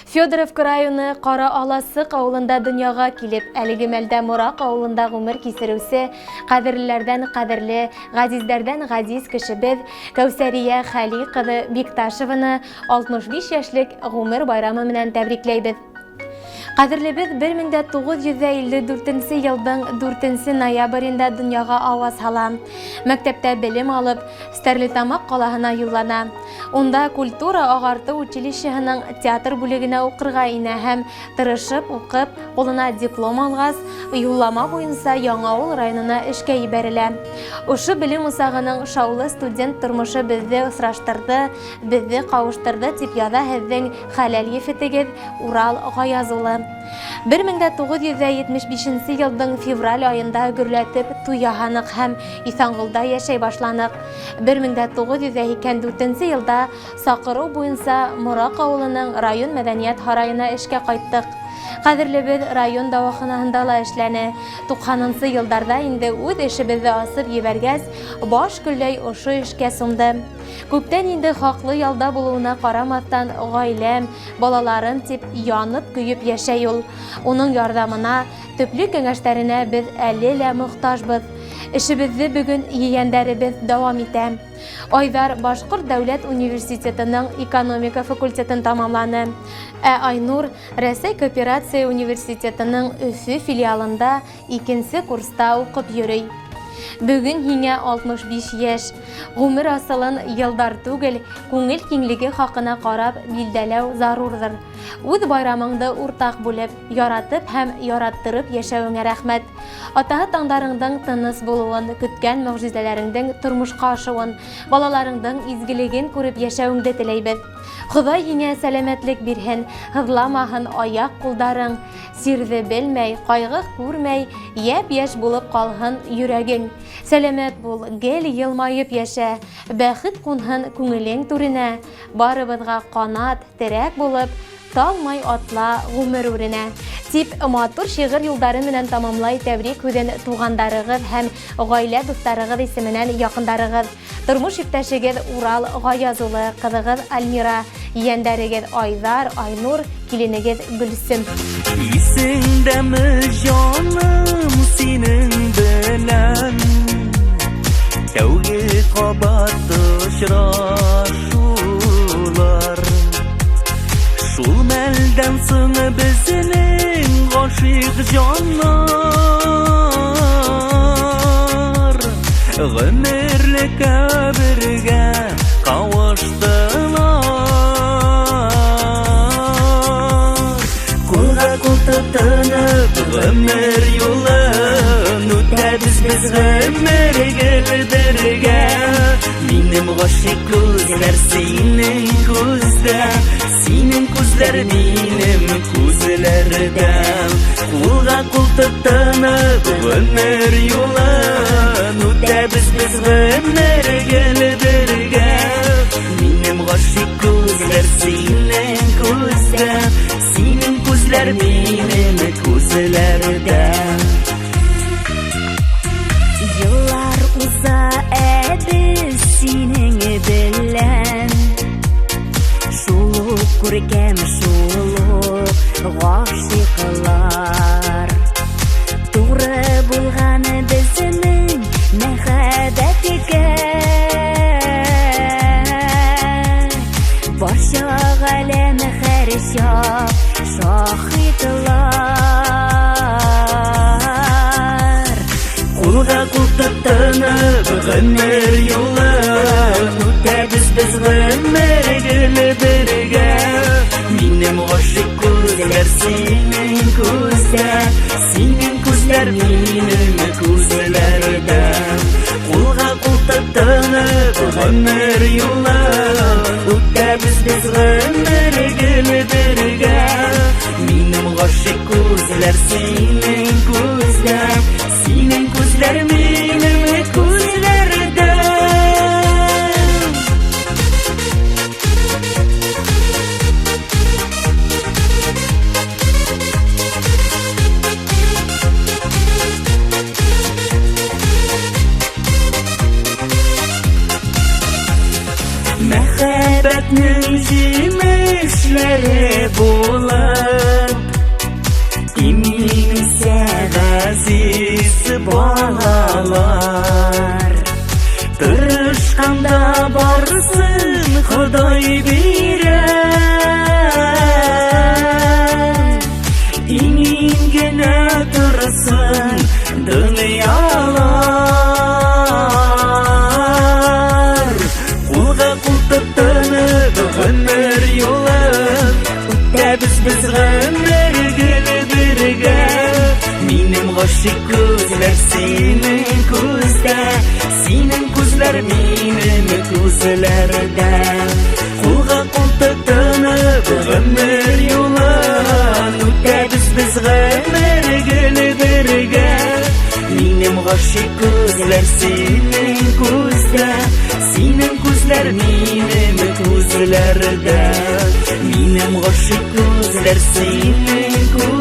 Федоровка районы Ҡара Аласыҡ ауылында донъяға килеп, әлеге мәлдә Мораҡ ауылында ғүмер кисереүсе ҡәҙерлеләрҙән ҡәҙерле, ғәзиздәрҙән ғәзиз кешебеҙ Кәүсәрия Хәли ҡыҙы Бикташеваны 65 йәшлек ғүмер байрамы менән тәбрикләйбеҙ. Ҡәҙерлебеҙ 1954 йылдың 4 ноябрендә донъяға ауаз һала. Мәктәптә белем алып, Стәрлетамаҡ ҡалаһына юллана. Унда культура ағартыу училищеһының театр бүлегенә уҡырға инә һәм тырышып уҡып, ҡулына диплом алғас, юллама буйынса Яңауыл районына эшкә ебәрелә. Ошо белем усағының шаулы студент тормошо беҙҙе осраштырҙы, беҙҙе ҡауыштырҙы, тип яҙа һеҙҙең хәләл ефетегеҙ Урал Ғаяз улы. 1975 йылдың февраль айында гөрләтеп туй яһаныҡ һәм Иҫанғолда йәшәй башланыҡ. 1984 йылда саҡырыу буйынса Мораҡ ауылының район мәҙәниәт һарайына эшкә ҡайттыҡ. Ҡәҙерлебеҙ район дауаханаһында ла эшләне. 90 йылдарҙа инде үҙ эшебеҙҙе асып ебәргәс, баш көлләй ошо эшкә сумды. Күптән инде хаҡлы ялда булыуына ҡарамаҫтан, ғаиләм, балаларым тип янып-көйөп йәшәй ул. Уның ярҙамына, төплө кәңәштәренә беҙ әле лә мохтажбыҙ. Эшебеҙҙе бөгөн ейәндәребеҙ дауам итә. Айҙар Башҡорт дәүләт университетының экономика факультетын тамамланы. Ә Айнур Рәсәй кооперация университетының Өфө филиалында икенсе курста уҡып йөрөй. Бөгөн һиңә 65 йәш. Ғүмер асылын йылдар түгел, күңел киңлеге хаҡына ҡарап билдәләү зарурҙыр. Үҙ байрамыңды уртаҡ бүлеп, яратып һәм яраттырып йәшәүеңә рәхмәт. Атаһы таңдарыңдың тыныс булыуын, көткән мөгъжизәләреңдең тормошҡа ашыуын, балаларыңдың изгелеген күреп йәшәүеңде теләйбеҙ. Хоҙай һиңә сәләмәтлек бирһен, һыҙламаһын аяҡ-ҡулдарың, сирҙе белмәй, ҡайғы күрмәй, йәп-йәш булып ҡалһын йөрәгең. Сәләмәт бул, гел йылмайып йәшә, бәхет ҡунһын күңелең түренә, барыбыҙға ҡанат, терәк булып, талмай атла ғүмер үренә. Тип матур шиғыр юлдары менән тамамлай тәбрик һүҙен туғандарығыҙ һәм ғаилә дуҫтарығыҙ исеменән яҡындарығыҙ. Тормош иптәшегеҙ Урал Ғаяз улы, ҡыҙығыҙ Альмира, ейәндәрегеҙ Айҙар, Айнур, киленегеҙ Гөлсөм. Исеңдәме, җаным, синең белән тәүге кабат очрашулар? Шул мәлдән соң безнең гашыйк җаннар гомерлеккә бергә кавыштылар. Кулга кул тотынып гомер юлын үтәбез без гомер гел бергә. Минем гашыйк күзләр синең күздә, синең күзләр минем күзләрдә. Кулга кул тотынып гомер юлын үтәбез без гомер гел бергә. Минем гашыйк күзләр синең күздә, синең күзләр минем күзләрдә. Йыллар уза, ә без синең белән шул ук күркәм, шул ук гашыйклар. Туры булган безнең мәхәббәткә барча галәм һәрчак шаһитлар. Кулга кул тотынып гомер юлын үтәбез без гомер гел бергә. Минем гашыйк күзләр синең күздә, синең күзләр минем күзләрдә. Кулга кул тотынып гомер юлын үтәбез без гомер гел бергә. Минем гашыйк күзләр синең күздә, синең күзләр минем күзләрдә. Мәхәббәтнең җимешләре булып, имин үсә газиз балалар. Тырышканда барысын Ходай бирә. Имин генә торсын дөньялар. Кулга кул тотынып гомер юлын үтәбез без, гомер гел бергә. Минем гашыйк күзләр синең күздә, синең күзләр минем күзләрдә. Кулга кул тотынып гомер юлын үтәбез без, гомер гел бергә. Минем гашыйк күзләр синең күздә, синең күзләр минем күзләрдә. Минем гашыйк күзләр синең күздә.